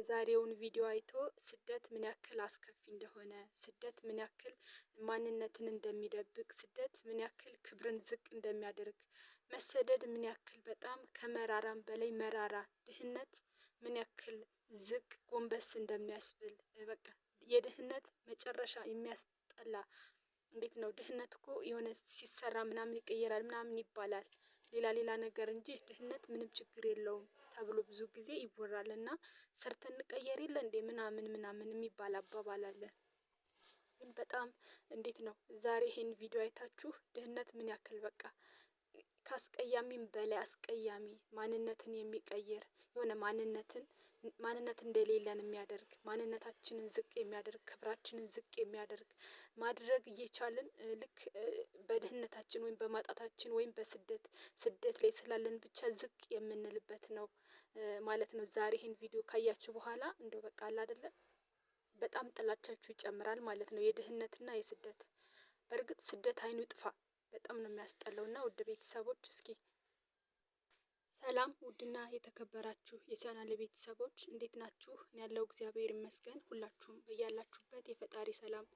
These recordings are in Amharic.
የዛሬውን ቪዲዮ አይቶ ስደት ምን ያክል አስከፊ እንደሆነ፣ ስደት ምን ያክል ማንነትን እንደሚደብቅ፣ ስደት ምን ያክል ክብርን ዝቅ እንደሚያደርግ፣ መሰደድ ምን ያክል በጣም ከመራራም በላይ መራራ፣ ድህነት ምን ያክል ዝቅ ጎንበስ እንደሚያስብል፣ በቃ የድህነት መጨረሻ የሚያስጠላ እንዴት ነው? ድህነት እኮ የሆነ ሲሰራ ምናምን ይቀየራል ምናምን ይባላል። ሌላ ሌላ ነገር እንጂ ድህነት ምንም ችግር የለውም ተብሎ ብዙ ጊዜ ይወራል። እና ሰርተን እንቀየር የለ እንዴ ምናምን ምናምን የሚባል አባባል አለ። ግን በጣም እንዴት ነው ዛሬ ይሄን ቪዲዮ አይታችሁ ድህነት ምን ያክል በቃ ከአስቀያሚም በላይ አስቀያሚ፣ ማንነትን የሚቀይር፣ የሆነ ማንነትን ማንነት እንደሌለን የሚያደርግ፣ ማንነታችንን ዝቅ የሚያደርግ፣ ክብራችንን ዝቅ የሚያደርግ፣ ማድረግ እየቻልን ልክ በድህነታችን ወይም በማጣታችን ወይም በስደት ስደት ላይ ስላለን ብቻ ዝቅ የምንልበት ነው ማለት ነው። ዛሬ ይሄን ቪዲዮ ካያችሁ በኋላ እንደው በቃ አለ አይደለ በጣም ጥላቻችሁ ይጨምራል ማለት ነው። የድህነትና የስደት በእርግጥ ስደት አይኑ ይጥፋ፣ በጣም ነው የሚያስጠላው። እና ውድ ቤተሰቦች እስኪ ሰላም ውድና የተከበራችሁ የቻናል ቤተሰቦች እንዴት ናችሁ? ያለው እግዚአብሔር ይመስገን። ሁላችሁም በያላችሁበት የፈጣሪ ሰላም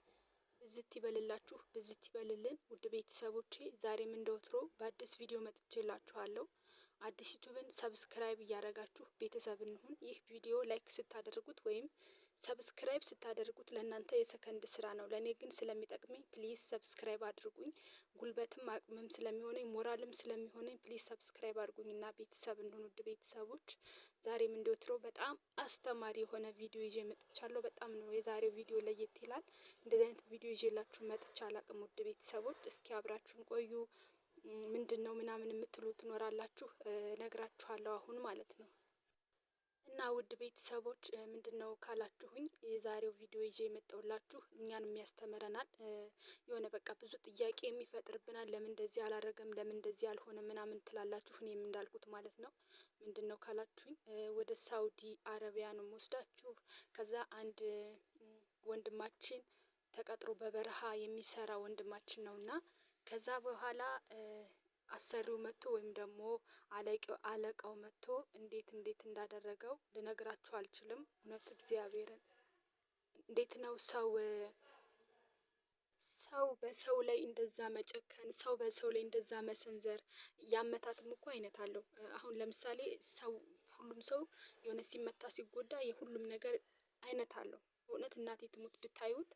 ብዝት ይበልላችሁ፣ ብዝት ይበልልን። ውድ ቤተሰቦቼ ዛሬም እንደወትሮ በአዲስ ቪዲዮ መጥቼላችኋለሁ። አዲስ ዩቱብን subscribe እያደረጋችሁ ቤተሰብ እንሁን። ይህ ቪዲዮ like ስታደርጉት ወይም subscribe ስታደርጉት ለእናንተ የሰከንድ ስራ ነው፣ ለእኔ ግን ስለሚጠቅመኝ please subscribe አድርጉኝ። ጉልበትም አቅምም ስለሚሆነኝ ሞራልም ስለሚሆነኝ please subscribe አድርጉኝና ቤተሰብ እንሁን። ውድ ቤተሰቦች ዛሬም እንደወትሮው በጣም አስተማሪ የሆነ ቪዲዮ ይዤ መጥቻለሁ። በጣም ነው የዛሬው ቪዲዮ ለየት ይላል። እንደዚህ አይነት ቪዲዮ ይዤላችሁ መጥቻ አላቅም። ውድ ቤተሰቦች እስኪ አብራችሁን ቆዩ። ምንድን ነው ምናምን የምትሉ ትኖራላችሁ፣ ነግራችኋለሁ አሁን ማለት ነው። እና ውድ ቤተሰቦች ምንድን ነው ካላችሁኝ የዛሬው ቪዲዮ ይዤ የመጣሁላችሁ እኛንም ያስተምረናል። የሆነ በቃ ብዙ ጥያቄ የሚፈጥርብናል። ለምን እንደዚህ አላረገም፣ ለምን እንደዚህ አልሆነ ምናምን ትላላችሁ። እኔም እንዳልኩት ማለት ነው። ምንድን ነው ካላችሁኝ ወደ ሳውዲ አረቢያ ነው የምወስዳችሁ። ከዛ አንድ ወንድማችን ተቀጥሮ በበረሃ የሚሰራ ወንድማችን ነውና ከዛ በኋላ አሰሪው መጥቶ ወይም ደግሞ አለቃው መጥቶ እንዴት እንዴት እንዳደረገው ልነግራችሁ አልችልም። እውነት እግዚአብሔርን እንዴት ነው ሰው ሰው በሰው ላይ እንደዛ መጨከን፣ ሰው በሰው ላይ እንደዛ መሰንዘር። ያመታትም እኮ አይነት አለው። አሁን ለምሳሌ ሰው ሁሉም ሰው የሆነ ሲመታ ሲጎዳ የሁሉም ነገር አይነት አለው። በእውነት እናቴ ትሙት ብታዩት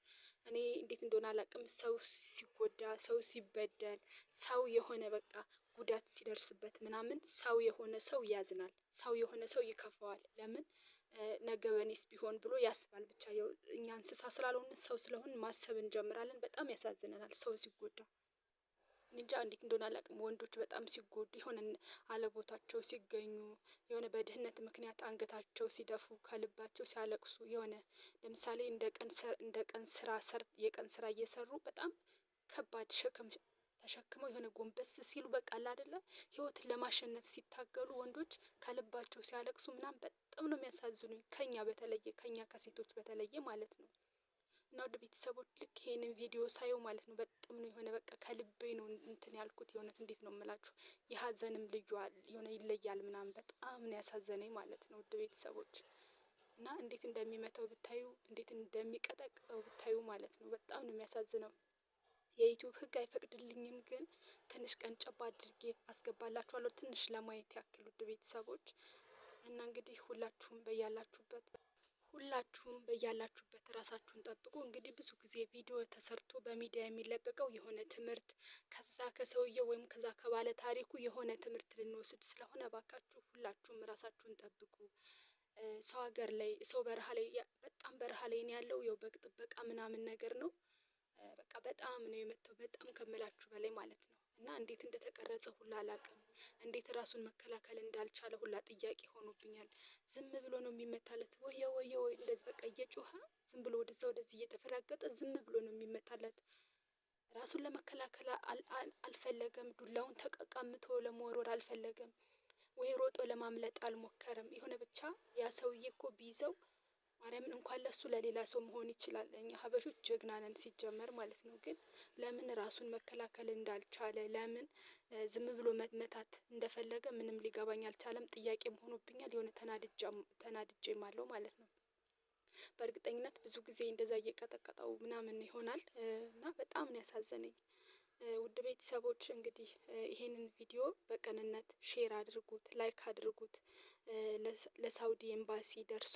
እኔ እንዴት እንደሆነ አላውቅም። ሰው ሲጎዳ፣ ሰው ሲበደል፣ ሰው የሆነ በቃ ጉዳት ሲደርስበት ምናምን ሰው የሆነ ሰው ያዝናል። ሰው የሆነ ሰው ይከፋዋል። ለምን ነገ በኔስ ቢሆን ብሎ ያስባል። ብቻ እኛ እንስሳ ስላልሆን ሰው ስለሆን ማሰብ እንጀምራለን። በጣም ያሳዝነናል ሰው ሲጎዳ። እንጃ እንዴት እንደሆነ አላውቅም። ወንዶች በጣም ሲጎዱ የሆነ አለቦታቸው ሲገኙ የሆነ በድህነት ምክንያት አንገታቸው ሲደፉ ከልባቸው ሲያለቅሱ የሆነ ለምሳሌ እንደ ቀን ስራ የቀን ስራ እየሰሩ በጣም ከባድ ሸክም ተሸክመው የሆነ ጎንበስ ሲሉ በቃ አለ አይደለ ህይወትን ለማሸነፍ ሲታገሉ ወንዶች ከልባቸው ሲያለቅሱ ምናምን በጣም ነው የሚያሳዝኑኝ። ከኛ በተለየ ከኛ ከሴቶች በተለየ ማለት ነው። እና ውድ ቤተሰቦች ልክ ይሄንን ቪዲዮ ሳየው ማለት ነው በጣም ነው የሆነ በቃ ከልቤ ነው እንትን ያልኩት። የእውነት እንዴት ነው የምላችሁ የሀዘንም ልዩ የሆነ ይለያል ምናምን በጣም ነው ያሳዘነኝ ማለት ነው ውድ ቤተሰቦች። እና እንዴት እንደሚመታው ብታዩ፣ እንዴት እንደሚቀጠቅጠው ብታዩ ማለት ነው በጣም ነው የሚያሳዝነው። የዩቲዩብ ህግ አይፈቅድልኝም፣ ግን ትንሽ ቀን ጨባ አድርጌ አስገባላችኋለሁ ትንሽ ለማየት ያክል ውድ ቤተሰቦች። እና እንግዲህ ሁላችሁም በያላችሁበት ራሳችሁን ጠብቁ። እንግዲህ ብዙ ጊዜ ቪዲዮ ተሰርቶ በሚዲያ የሚለቀቀው የሆነ ትምህርት ከዛ ከሰውየው ወይም ከዛ ከባለ ታሪኩ የሆነ ትምህርት ልንወስድ ስለሆነ እባካችሁ ሁላችሁም ራሳችሁን ጠብቁ። ሰው ሀገር ላይ ሰው በረሃ ላይ በጣም በረሃ ላይ ነው ያለው። ያው በግ ጥበቃ ምናምን ነገር ነው። በቃ በጣም ነው የመታው፣ በጣም ከምላችሁ በላይ ማለት ነው። እና እንዴት እንደተቀረጸ ሁላ አላቅም። እንዴት ራሱን መከላከል እንዳልቻለ ሁላ ጥያቄ ሆኖብኛል። ዝም ብሎ ነው የሚመታለት። ወየ ወየ ወይ እንደዚህ በቃ እየጮኸ ዝም ብሎ ወደዛ ወደዚህ እየተፈራገጠ ዝም ብሎ ነው የሚመታለት። ራሱን ለመከላከል አልፈለገም። ዱላውን ተቀምቶ ለመወርወር አልፈለገም። ወይ ሮጦ ለማምለጥ አልሞከረም። የሆነ ብቻ ያ ሰውዬ እኮ ቢይዘው ማርያምን እንኳን ለሱ ለሌላ ሰው መሆን ይችላል። እኛ ሀበሾች ጀግና ነን ሲጀመር ማለት ነው። ግን ለምን ራሱን መከላከል እንዳልቻለ ለምን ዝም ብሎ መመታት እንደፈለገ ምንም ሊገባኝ አልቻለም። ጥያቄም ሆኖብኛል። የሆነ ተናድጄም አለው ማለት ነው። በእርግጠኝነት ብዙ ጊዜ እንደዛ እየቀጠቀጠው ምናምን ይሆናል እና በጣም ነው ያሳዘነኝ። ውድ ቤተሰቦች እንግዲህ ይሄንን ቪዲዮ በቅንነት share አድርጉት፣ like አድርጉት። ለሳውዲ ኤምባሲ ደርሶ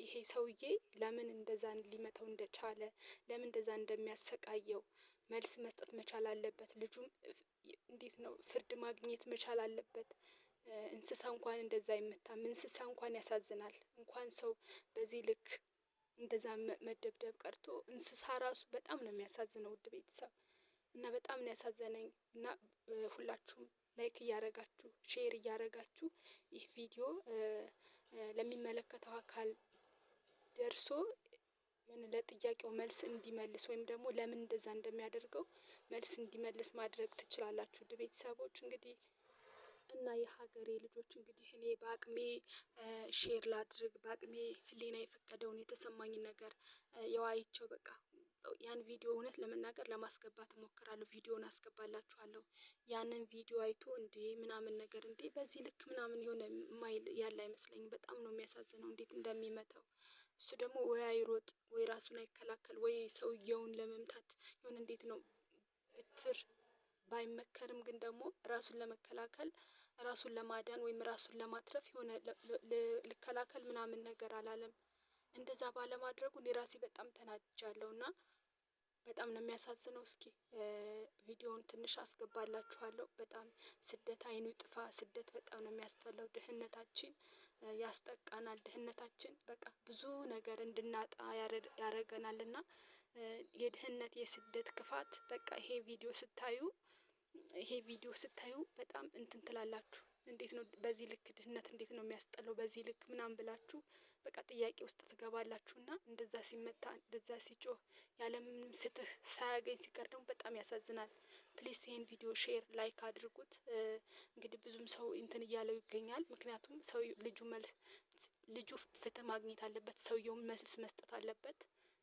ይሄ ሰውዬ ለምን እንደዛ ሊመታው እንደቻለ፣ ለምን እንደዛ እንደሚያሰቃየው መልስ መስጠት መቻል አለበት። ልጁም እንዴት ነው ፍርድ ማግኘት መቻል አለበት። እንስሳ እንኳን እንደዛ አይመታም። እንስሳ እንኳን ያሳዝናል። እንኳን ሰው በዚህ ልክ እንደዛ መደብደብ ቀርቶ እንስሳ ራሱ በጣም ነው የሚያሳዝነው። ውድ ቤተሰብ እና በጣም ነው ያሳዘነኝ። እና ሁላችሁም like እያረጋችሁ share እያረጋችሁ ይህ ቪዲዮ ለሚመለከተው አካል ደርሶ ለጥያቄው መልስ እንዲመልስ ወይም ደግሞ ለምን እንደዛ እንደሚያደርገው መልስ እንዲመልስ ማድረግ ትችላላችሁ። ውድ ቤተሰቦች እንግዲህ እና የሀገሬ ልጆች እንግዲህ እኔ በአቅሜ share ላድርግ፣ በአቅሜ ህሊና የፈቀደውን የተሰማኝን ነገር የዋይቸው በቃ ያን ቪዲዮ እውነት ለመናገር ለማስገባት እሞክራለሁ። ቪዲዮን አስገባላችኋለሁ። ያንን ቪዲዮ አይቶ እንዴ ምናምን ነገር እንዴ በዚህ ልክ ምናምን የሆነ ማይል ያለ አይመስለኝም። በጣም ነው የሚያሳዝነው እንዴት እንደሚመታው። እሱ ደግሞ ወይ አይሮጥ ወይ ራሱን አይከላከል ወይ ሰውየውን ለመምታት የሆነ እንዴት ነው ብትር ባይመከርም ግን ደግሞ ራሱን ለመከላከል ራሱን ለማዳን ወይም ራሱን ለማትረፍ የሆነ ልከላከል ምናምን ነገር አላለም። እንደዛ ባለማድረጉ እኔ ራሴ በጣም ተናድጃለሁ እና በጣም ነው የሚያሳዝነው። እስኪ ቪዲዮውን ትንሽ አስገባላችኋለሁ። በጣም ስደት አይኑ ይጥፋ። ስደት በጣም ነው የሚያስጠላው። ድህነታችን ያስጠቃናል። ድህነታችን በቃ ብዙ ነገር እንድናጣ ያረገናል እና የድህነት የስደት ክፋት በቃ ይሄ ቪዲዮ ስታዩ በጣም እንትን ትላላችሁ። እንዴት ነው በዚህ ልክ ድህነት እንዴት ነው የሚያስጠላው በዚህ ልክ ምናምን ብላችሁ በቃ ጥያቄ ውስጥ ትገባላችሁ። እና እንደዛ ሲመታ እንደዛ ሲጮህ ያለምንም ፍትህ ሳያገኝ ሲቀር ደግሞ በጣም ያሳዝናል። Please ይሄን ቪዲዮ share like አድርጉት። እንግዲህ ብዙም ሰው እንትን እያለው ይገኛል። ምክንያቱም ሰው ልጁ መልስ ልጁ ፍትህ ማግኘት አለበት፣ ሰውየው መልስ መስጠት አለበት።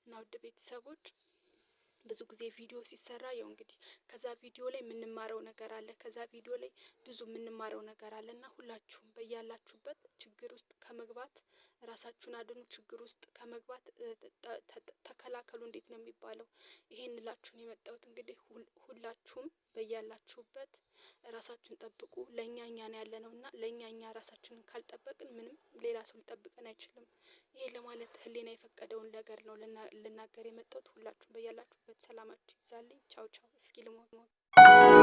እና ውድ ቤተሰቦች ብዙ ጊዜ ቪዲዮ ሲሰራ ያው እንግዲህ ከዛ ቪዲዮ ላይ የምንማረው ነገር አለ። ከዛ ቪዲዮ ላይ ብዙ የምንማረው ነገር አለ እና ሁላችሁም በያላችሁበት ችግር ውስጥ ከመግባት ራሳችሁን አድኑ። ችግር ውስጥ ከመግባት ተከላከሉ። እንዴት ነው የሚባለው? ይሄን እላችሁን የመጣሁት እንግዲህ ሁላችሁም በያላችሁበት ራሳችሁን ጠብቁ። ለእኛ እኛ ነው ያለነው እና ለእኛ እኛ ራሳችንን ካልጠበቅን ምንም ሌላ ሰው ሊጠብቀን አይችልም። ይሄ ለማለት ህሊና የፈቀደውን ነገር ነው ልናገር የመጣሁት። ሁላችሁም በያላችሁበት ሰላማችሁ ይብዛልኝ። ቻው ቻው። እስኪ ልሞ